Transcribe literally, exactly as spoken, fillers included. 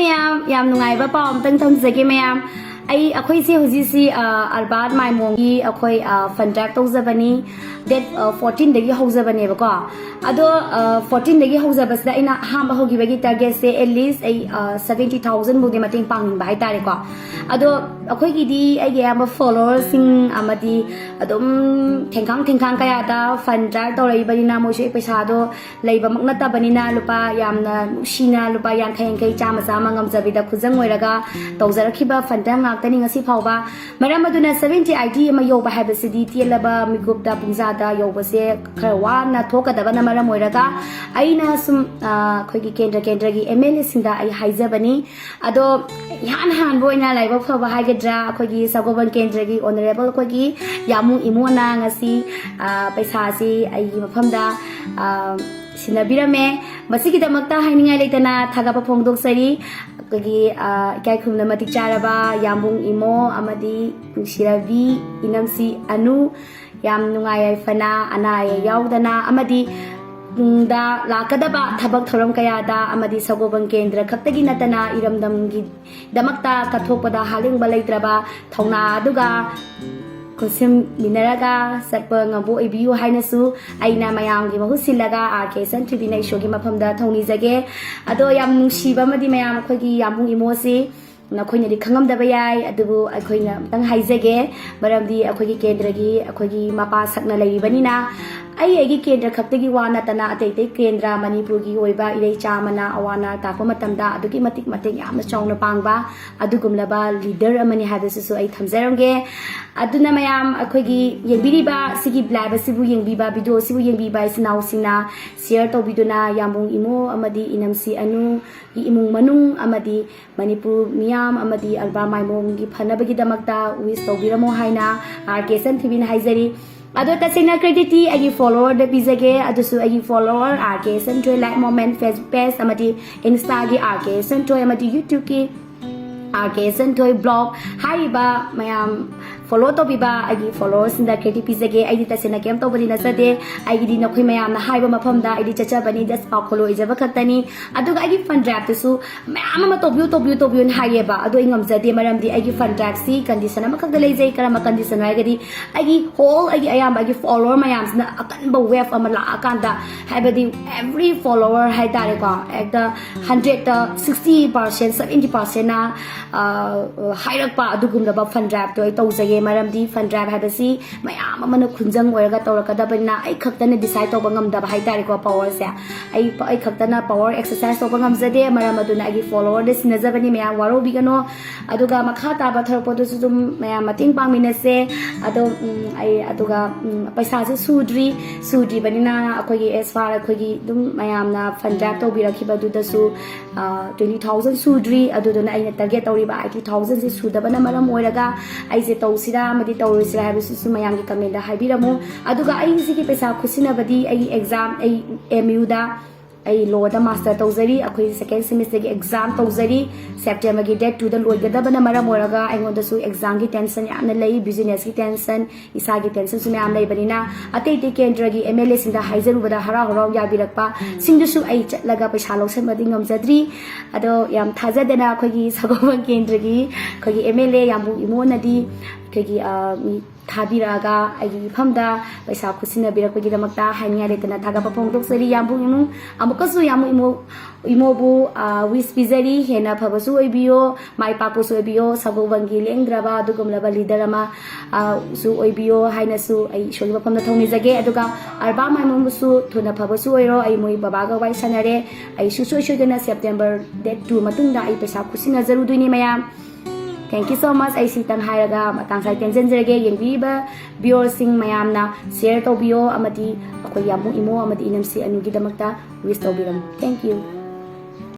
ꯃꯌꯥꯝ, ꯌꯥꯝ ꯅꯨꯡꯉꯥꯏꯕ ꯄꯥꯎ ꯑꯝꯇꯪ ꯇꯝꯖꯒꯦ ꯃꯌꯥꯝ꯫ ꯑꯩ, ꯑꯩꯈꯣꯏꯁꯦ ꯍꯧꯖꯤꯛꯁꯤ, ꯑ, ꯑꯜꯕꯥꯔꯠ ꯃꯥꯏꯃꯣꯡꯒꯤ ꯑꯩꯈꯣꯏ, ꯑ, fund drive ꯇꯧꯖꯕꯅꯤ꯫ Date, ꯑ, fourteen ꯗꯒꯤ ꯍꯧꯖꯕꯅꯦꯕꯀꯣ꯫ ꯑꯗꯣ, ꯑ, fourteen ꯗꯒꯤ ꯍꯧꯖꯕꯁꯤꯗ ꯑꯩꯅ ꯑꯍꯥꯟꯕ ꯍꯧꯈꯤꯕꯒꯤ target ꯁꯦ at least ꯑꯩ, ꯑ, seventy thousand ꯐꯥꯎꯗꯤ ꯃꯇꯦꯡ ꯄꯥꯡꯅꯤꯡꯕ ꯍꯥꯏꯇꯥꯔꯦꯀꯣ꯫ ꯑꯗꯣ ꯑꯩꯈꯣꯏꯒꯤꯗꯤ ꯑꯩꯒꯤ ꯑꯌꯥꯝꯕ follower ꯁꯤꯡ ꯑꯃꯗꯤ ꯑꯗꯨꯝ ꯊꯦꯡꯈꯥꯡ ꯊꯦꯡꯈꯥꯡ ꯀꯌꯥꯗ fund drive ꯇꯧꯔꯛꯏꯕꯅꯤꯅ ꯃꯣꯏꯁꯨ ꯑꯩ ꯄꯩꯁꯥꯗꯣ ꯂꯩꯕꯃꯛ ꯅꯠꯇꯕꯅꯤꯅ ꯂꯨꯄꯥ ꯌꯥꯝꯅ ꯅꯨꯡꯁꯤꯅ ꯂꯨꯄꯥ ꯌꯥꯡꯈꯩ ꯌꯥꯡꯈꯩ, ꯆꯥꯝꯃ ꯆꯥꯝꯃ ꯉꯝꯖꯕꯤꯗ ꯈꯨꯖꯪ ꯑꯣꯏꯔꯒ ꯇꯧꯖꯔꯛꯈꯤꯕ fund drive ꯉꯥꯛꯇꯅꯤ ꯉꯁꯤ ꯐꯥꯎꯕ꯫ ꯃꯔꯝ ꯑꯗꯨꯅ seventy ID ꯑꯃ ꯌꯧꯕ ꯍꯥꯏꯕꯁꯤꯗꯤ ꯇꯦꯜꯂꯕ ꯃꯤꯀꯨꯞꯇ ꯄꯨꯡꯖꯥꯗ ꯌꯧꯕꯁꯦ ꯈꯔ ꯋꯥꯅ ꯊꯣꯛꯀꯗꯕꯅ ꯃꯔꯝ ꯑꯣꯏꯔꯒ ꯑꯩꯅ ꯁꯨꯝ, ꯑ, ꯑꯩꯈꯣꯏꯒꯤ ꯀꯦꯟꯗ꯭ꯔ ꯀꯦꯟꯗ꯭ꯔꯒꯤ MLA ꯁꯤꯡꯗ ꯑꯩ ꯍꯥꯏꯖꯕꯅꯤ꯫ ꯑꯗꯣ ꯏꯍꯥꯟ ꯍꯥꯟꯕ ꯑꯣꯏꯅ ꯂꯥꯏꯕꯛ ꯐꯕ ꯍꯥꯏꯒꯗ꯭ꯔꯥ, ꯑꯩꯈꯣꯏꯒꯤ ꯁꯒꯣꯜꯕꯟ ꯀꯦꯟꯗ꯭ꯔꯒꯤ honourable ꯑꯩꯈꯣꯏꯒꯤ ꯌꯥꯝꯕꯨꯡ ꯏꯃꯣꯅ ꯉꯁꯤ, ꯑ, ꯄꯩꯁꯥꯁꯤ ꯑꯩꯒꯤ ꯃꯐꯝꯗ, ꯑ, ꯁꯤꯟꯅꯕꯤꯔꯝꯃꯦ꯫ ꯃꯁꯤꯒꯤꯗꯃꯛꯇ ꯍꯥꯏꯅꯤꯡꯉꯥꯏ ꯂꯩꯇꯅ ꯊꯥꯒꯠꯄ ꯐꯣꯡꯗꯣꯛꯆꯔꯤ꯫ ꯑꯩꯈꯣꯏꯒꯤ, ꯑ, ꯏꯀꯥꯏ ꯈꯨꯝꯅ ꯃꯇꯤꯛ ꯆꯥꯔꯕ ꯌꯥꯝꯕꯨꯡ ꯏꯃꯣ ꯑꯃꯗꯤ ꯅꯨꯡꯁꯤꯔꯕꯤ ꯏꯅꯝꯁꯤ ꯑꯅꯨ, ꯌꯥꯝ ꯅꯨꯡꯉꯥꯏ ꯌꯥꯏꯐꯅ, ꯑꯅꯥ ꯑꯌꯦꯛ ꯌꯥꯎꯗꯅ ꯑꯃꯗꯤ ꯇꯨꯡꯗ ꯂꯥꯛꯀꯗꯕ ꯊꯕꯛ ꯊꯧꯔꯝ ꯀꯌꯥꯗ ꯑꯃꯗꯤ ꯁꯒꯣꯜꯕꯟ ꯀꯦꯟꯗ꯭ꯔ ꯈꯛꯇꯒꯤ ꯅꯠꯇꯅ ꯏꯔꯝꯗꯝꯒꯤꯗꯃꯛꯇ ꯀꯠꯊꯣꯛꯄꯗ ꯍꯥꯂꯦꯡꯕ ꯂꯩꯇ꯭ꯔꯕ ꯊꯧꯅꯥ ꯑꯗꯨꯒ ꯈꯨꯠꯁꯦꯝꯃꯤꯟꯅꯔꯒ ꯆꯠꯄ ꯉꯝꯕ ꯑꯣꯏꯕꯤꯌꯨ ꯍꯥꯏꯅꯁꯨ ꯑꯩꯅ ꯃꯌꯥꯝꯒꯤ ꯃꯍꯨꯠ ꯁꯤꯜꯂꯒ RK ꯁꯟꯊꯣꯏꯕꯤꯅ ꯏꯁꯣꯔꯒꯤ ꯃꯐꯝꯗ ꯊꯧꯅꯤꯖꯒꯦ꯫ ꯑꯗꯣ ꯌꯥꯝ ꯅꯨꯡꯁꯤꯕ ꯑꯃꯗꯤ ꯃꯌꯥꯝ ꯑꯩꯈꯣꯏꯒꯤ ꯌꯥꯝꯕꯨꯡ ꯏꯃꯣꯁꯤ ꯅꯈꯣꯏꯅꯗꯤ ꯈꯪꯉꯝꯗꯕ ꯌꯥꯏ, ꯑꯗꯨꯕꯨ ꯑꯩꯈꯣꯏꯅ ꯑꯃꯨꯛꯇꯪ ꯍꯥꯏꯖꯒꯦ, ꯃꯔꯝꯗꯤ ꯑꯩꯈꯣꯏꯒꯤ ꯀꯦꯟꯗ꯭ꯔꯒꯤ ꯑꯩꯈꯣꯏꯒꯤ ꯃꯄꯥ ꯁꯛꯅ ꯂꯩꯔꯤꯕꯅꯤꯅ꯫ ꯑꯩ ꯑꯩꯒꯤ ꯀꯦꯟꯗ꯭ꯔ ꯈꯛꯇꯒꯤ ꯋꯥ ꯅꯠꯇꯅ ꯑꯇꯩ ꯑꯇꯩ ꯀꯦꯟꯗ꯭ꯔ ꯃꯅꯤꯄꯨꯔꯒꯤ ꯑꯣꯏꯕ ꯏꯔꯩꯆꯥ ꯑꯃꯅ ꯑꯋꯥ ꯑꯅꯥ ꯇꯥꯛꯄ ꯃꯇꯝꯗ ꯑꯗꯨꯛꯀꯤ ꯃꯇꯤꯛ ꯃꯇꯦꯡ ꯌꯥꯝꯅ ꯆꯥꯎꯅ ꯄꯥꯡꯕ ꯑꯗꯨꯒꯨꯝꯂꯕ leader ꯑꯃꯅꯤ ꯍꯥꯏꯕꯁꯤꯁꯨ ꯑꯩ ꯊꯝꯖꯔꯝꯒꯦ꯫ ꯑꯗꯨꯅ ꯃꯌꯥꯝ ꯑꯩꯈꯣꯏꯒꯤ ꯌꯦꯡꯕꯤꯔꯤꯕ ꯁꯤꯒꯤ live ꯑꯁꯤꯕꯨ ꯌꯦꯡꯕꯤꯕ, video ꯑꯁꯤꯕꯨ ꯌꯦꯡꯕꯤꯕ ꯏꯆꯤꯟ ꯏꯅꯥꯎꯁꯤꯡꯅ share ꯇꯧꯕꯤꯗꯨꯅ ꯌꯥꯝꯕꯨꯡ ꯏꯃꯣ ꯑꯃꯗꯤ ꯏꯅꯝꯁꯤ ꯑꯅꯨꯒꯤ ꯏꯃꯨꯡ ꯃꯅꯨꯡ ꯑꯃꯗꯤ ꯃꯅꯤꯄꯨꯔ ꯃꯤꯌꯥꯝ ꯑꯃꯗꯤ ꯑꯜꯕꯥꯔꯠ ꯃꯥꯏꯃꯣꯡꯒꯤ ꯐꯅꯕꯒꯤꯗꯃꯛꯇ wish ꯇꯧꯕꯤꯔꯝꯃꯣ ꯍꯥꯏꯅ RK ꯁꯟꯊꯣꯏꯕꯤꯅ ꯍꯥꯏꯖꯔꯤ꯫ ꯑꯗꯣ ꯇꯁꯦꯡꯅ credit ꯇꯤ ꯑꯩꯒꯤ follower ꯗ ꯄꯤꯖꯒꯦ, ꯑꯗꯨꯁꯨ ꯑꯩꯒꯤ follower RK ꯁꯟꯊꯣꯏ Like Moment Facebook page ꯑꯃꯗꯤ Insta ꯒꯤ RK ꯁꯟꯊꯣꯏ ꯑꯃꯗꯤ YouTube ꯀꯤ RK ꯁꯟꯊꯣꯏ blog ꯍꯥꯏꯔꯤꯕ ꯃꯌꯥꯝ ꯐꯣꯂꯣ ꯇꯧꯕꯤꯕ ꯑꯩꯒꯤ ꯐꯣꯂꯣꯋꯔꯁꯤꯡꯗ ꯀ꯭ꯔꯦꯗꯤꯠ ꯄꯤꯖꯒꯦ꯫ ꯑꯩꯗꯤ ꯇꯁꯦꯡꯅ ꯀꯩꯝ ꯇꯧꯕꯗꯤ ꯅꯠꯆꯗꯦ꯫ ꯑꯩꯒꯤꯗꯤ ꯅꯈꯣꯏ ꯃꯌꯥꯝꯅ ꯍꯥꯏꯕ ꯃꯐꯝꯗ ꯑꯩꯗꯤ ꯆꯠꯆꯕꯅꯤ, ꯖꯁ ꯄꯥꯎꯈꯣꯜ ꯑꯣꯏꯖꯕ ꯈꯛꯇꯅꯤ꯫ ꯑꯗꯨꯒ ꯑꯩꯒꯤ ꯐꯟ ꯗ꯭ꯔꯥꯏꯚꯇꯨꯁꯨ ꯃꯌꯥꯝ ꯑꯃ ꯇꯧꯕꯤꯌꯨ, ꯇꯧꯕꯤꯌꯨ, ꯇꯧꯕꯤꯌꯨꯅ ꯍꯥꯏꯌꯦꯕ, ꯑꯗꯣ ꯑꯩ ꯉꯝꯖꯗꯦ꯫ ꯃꯔꯝꯗꯤ ꯑꯩꯒꯤ ꯐꯟ ꯗ꯭ꯔꯥꯏꯚꯁꯤ ꯀꯟꯗꯤꯁꯟ ꯑꯃꯈꯛꯇ ꯂꯩꯖꯩ꯫ ꯀꯔꯝꯕ ꯀꯟꯗꯤꯁꯟ ꯍꯥꯏꯔꯒꯗꯤ ꯑꯩꯒꯤ ꯍꯣꯜ, ꯑꯩꯒꯤ ꯑꯌꯥꯝꯕ ꯑꯩꯒꯤ ꯐꯣꯂꯣꯋꯔ ꯃꯌꯥꯝꯁꯤꯅ ꯑꯀꯟꯕ ꯋꯦꯕ ꯑꯃ ꯂꯥꯛꯑꯀꯥꯟꯗ, ꯍꯥꯏꯕꯗꯤ every follower ꯍꯥꯏꯇꯥꯔꯦꯀꯣ, ꯍꯦꯛꯇ ꯍꯟꯗ꯭ꯔꯦꯠꯇ ꯁꯤꯛꯁꯇꯤ ꯄꯥꯔꯁꯦꯟ, ꯁꯕꯦꯟꯇꯤ ꯄꯥꯔꯁꯦꯟꯅ ꯍꯥꯏꯔꯛꯄ ꯑꯗꯨꯒꯨꯝꯂꯕ ꯐꯟ ꯗ꯭ꯔꯥꯏꯚꯇꯣ ꯑꯩ ꯇꯧꯖꯒꯦ꯫ ꯃꯔꯝꯗꯤ ꯐꯟ ꯗ꯭ꯔꯥꯏꯚ ꯍꯥꯏꯕꯁꯤ ꯃꯌꯥꯝ ꯑꯃꯅ ꯈꯨꯟꯖꯪ ꯑꯣꯏꯔꯒ ꯇꯧꯔꯛꯀꯗꯕꯅꯤꯅ ꯑꯩ ꯈꯛꯇꯅ ꯗꯤꯁꯥꯏꯠ ꯇꯧꯕ ꯉꯝꯗꯕ ꯍꯥꯏꯇꯥꯔꯦꯀꯣ, ꯄꯋꯔꯁꯦ꯫ ꯑꯩ ꯑꯩ ꯈꯛꯇꯅ ꯄꯋꯔ ꯑꯦꯛꯁꯔꯁꯥꯏꯁ ꯇꯧꯕ ꯉꯝꯖꯗꯦ꯫ ꯃꯔꯝ ꯑꯗꯨꯅ ꯑꯩꯒꯤ ꯐꯣꯂꯣꯋꯔꯗ ꯁꯤꯟꯅꯖꯕꯅꯤ, ꯃꯌꯥꯝ ꯋꯥꯔꯧꯕꯤꯒꯅꯣ꯫ ꯑꯗꯨꯒ ꯃꯈꯥ ꯇꯥꯕ ꯊꯧꯔꯛꯄꯗꯨꯁꯨ ꯑꯗꯨꯝ ꯃꯌꯥꯝ ꯃꯇꯦꯡ ꯄꯥꯡꯃꯤꯟꯅꯁꯦ꯫ ꯑꯗꯣ ꯎꯝ, ꯑꯩ ꯑꯗꯨꯒ ꯎꯝ, ꯄꯩꯁꯥꯁꯦ ꯁꯨꯗ꯭ꯔꯤ꯫ ꯁꯨꯗ꯭ꯔꯤꯕꯅꯤꯅ ꯑꯩꯈꯣꯏꯒꯤ ꯑꯦꯁ ꯐꯥꯔ ꯑꯩꯈꯣꯏꯒꯤ ꯑꯗꯨꯝ ꯃꯌꯥꯝꯅ ꯐꯟ ꯗ꯭ꯔꯥꯏꯚ ꯇꯧꯕꯤꯔꯛꯈꯤꯕꯗꯨꯗꯁꯨ ꯇ꯭ꯋꯦꯟꯇꯤ ꯊꯥꯎꯖꯟ ꯁꯨꯗ꯭ꯔꯤ꯫ ꯑꯗꯨꯗꯨꯅ ꯑꯩꯅ ꯇꯥꯔꯒꯦꯠ ꯇꯧꯔꯤꯕ ꯑꯩꯠꯇꯤ ꯊꯥꯎꯖꯟꯁꯦ ꯁꯨꯗꯕꯅ ꯃꯔꯝ ꯑꯣꯏꯔꯒ ꯑꯩꯁꯦ ꯇꯧꯁꯤꯔꯥ ꯑꯃꯗꯤ ꯇꯧꯔꯣꯏꯁꯤꯔꯥ ꯍꯥꯏꯕꯁꯤꯁꯨ ꯃꯌꯥꯝꯒꯤ ꯀꯃꯦꯟꯗ ꯍꯥꯏꯕꯤꯔꯝꯃꯨ꯫ ꯑꯗꯨꯒ ꯑꯩ ꯁꯤꯒꯤ ꯄꯩꯁꯥ ꯈꯨꯠꯁꯤꯟꯅꯕꯗꯤ ꯑꯩꯒꯤ ꯑꯦꯛꯖꯥꯝ, ꯑꯩ ꯑꯦꯝ ꯌꯨꯗ ꯑꯩ ꯂꯣꯗ ꯃꯥꯁꯇꯔ ꯇꯧꯖꯔꯤ꯫ ꯑꯩꯈꯣꯏ ꯁꯦꯀꯦꯟ ꯁꯦꯃꯤꯁꯇꯔꯒꯤ ꯑꯦꯛꯖꯥꯝ ꯇꯧꯖꯔꯤ꯫ ꯁꯦꯞꯇꯦꯝꯕꯔꯒꯤ ꯗꯦꯠ ꯇꯨꯗ ꯂꯣꯏꯒꯗꯕꯅ ꯃꯔꯝ ꯑꯣꯏꯔꯒ ꯑꯩꯉꯣꯟꯗꯁꯨ ꯑꯦꯛꯖꯥꯝꯒꯤ ꯇꯦꯟꯁꯟ ꯌꯥꯝꯅ ꯂꯩ, ꯕꯤꯖꯤꯅꯦꯁꯀꯤ ꯇꯦꯟꯁꯟ, ꯏꯁꯥꯒꯤ ꯇꯦꯟꯁꯟꯁꯨ ꯃꯌꯥꯝ ꯂꯩꯕꯅꯤꯅ ꯑꯇꯩ ꯑꯇꯩ ꯀꯦꯟꯗ꯭ꯔꯒꯤ ꯑꯦꯝ ꯑꯦꯜ ꯑꯦꯁꯤꯡꯗ ꯍꯥꯏꯖꯔꯨꯕꯗ ꯍꯔꯥꯎ ꯍꯔꯥꯎ ꯌꯥꯕꯤꯔꯛꯄ ꯁꯤꯡꯗꯨꯁꯨ ꯑꯩ ꯆꯠꯂꯒ ꯄꯩꯁꯥ ꯂꯧꯁꯟꯕꯗꯤ ꯉꯝꯖꯗ꯭ꯔꯤ꯫ ꯑꯗꯣ ꯌꯥꯝ ꯊꯥꯖꯗꯅ ꯑꯩꯈꯣꯏꯒꯤ ꯁꯒꯣꯜꯕꯟ ꯀꯦꯟꯗ꯭ꯔꯒꯤ ꯑꯩꯈꯣꯏꯒꯤ ꯑꯦꯝ ꯑꯦꯜ ꯑꯦ ꯌꯥꯝꯕꯨꯡ ꯏꯃꯣꯅꯗꯤ ꯑꯩꯈꯣꯏꯒꯤ, ꯑ, ꯃꯤ ꯊꯥꯕꯤꯔꯛꯑꯒ ꯑꯩꯒꯤ ꯏꯐꯝꯗ ꯄꯩꯁꯥ ꯈꯨꯠꯁꯤꯟꯅꯕꯤꯔꯛꯄꯒꯤꯗꯃꯛꯇ ꯍꯥꯏꯅꯤꯡꯉꯥꯏ ꯂꯩꯇꯅ ꯊꯥꯒꯠꯄ ꯐꯣꯡꯗꯣꯛꯆꯔꯤ꯫ ꯌꯥꯝꯕꯨꯡ ꯏꯃꯨꯡ ꯑꯃꯨꯛꯀꯁꯨ ꯌꯥꯝꯕꯨꯡ ꯏꯃꯣ-, ꯏꯃꯣꯕꯨ, ꯑ, ꯋꯤꯁ ꯄꯤꯖꯔꯤ꯫ ꯍꯦꯟꯅ ꯐꯕꯁꯨ ꯑꯣꯏꯕꯤꯌꯣ, ꯃꯥꯏ ꯄꯥꯛꯄꯁꯨ ꯑꯣꯏꯕꯤꯌꯣ, ꯁꯒꯣꯜꯕꯟꯒꯤ ꯂꯦꯡꯗ꯭ꯔꯕ ꯑꯗꯨꯒꯨꯝꯂꯕ ꯂꯤꯗꯔ ꯑꯃ, ꯑ, ꯁꯨ ꯑꯣꯏꯕꯤꯌꯣ ꯍꯥꯏꯅꯁꯨ ꯑꯩ ꯏꯁꯣꯔꯒꯤ ꯃꯐꯝꯗ ꯊꯧꯅꯤꯖꯒꯦ꯫ ꯑꯗꯨꯒ ꯑꯔꯕꯥ ꯃꯥꯏꯃꯣꯝꯕꯨꯁꯨ ꯊꯨꯅ ꯐꯕꯁꯨ ꯑꯣꯏꯔꯣ꯫ ꯑꯩ ꯃꯣꯏ ꯕꯕꯥꯒ ꯋꯥꯔꯤ ꯁꯥꯟꯅꯔꯦ꯫ ꯑꯩ ꯁꯨꯡꯁꯣꯏ ꯁꯣꯏꯗꯅ ꯁꯦꯞꯇꯦꯝꯕꯔ ꯗꯦꯠ ꯇꯨ ꯃꯇꯨꯡꯗ ꯑꯩ ꯄꯩꯁꯥ ꯈꯨꯠꯁꯤꯟꯅꯖꯔꯨꯗꯣꯏꯅꯤ ꯃꯌꯥꯝ꯫ Thank you so much꯫ ꯑꯩ ꯁꯤꯇꯪ ꯍꯥꯏꯔꯒ ꯃꯇꯥꯡ ꯁ꯭ꯋꯥꯏ ꯇꯦꯟꯖꯟꯖꯔꯒꯦ꯫ ꯌꯦꯡꯕꯤꯔꯤꯕ ꯚꯤꯌꯣꯔꯁꯤꯡ ꯃꯌꯥꯝꯅ ꯁꯤꯌꯔ ꯇꯧꯕꯤꯌꯣ ꯑꯃꯗꯤ ꯑꯩꯈꯣꯏ ꯌꯥꯝꯕꯨꯡ ꯏꯃꯣ ꯑꯃꯗꯤ ꯏꯅꯝꯁꯤ ꯑꯅꯨꯒꯤꯗꯃꯛꯇ ꯋꯤꯁ ꯇꯧꯕꯤꯔꯝꯃꯨ꯫ Thank you꯫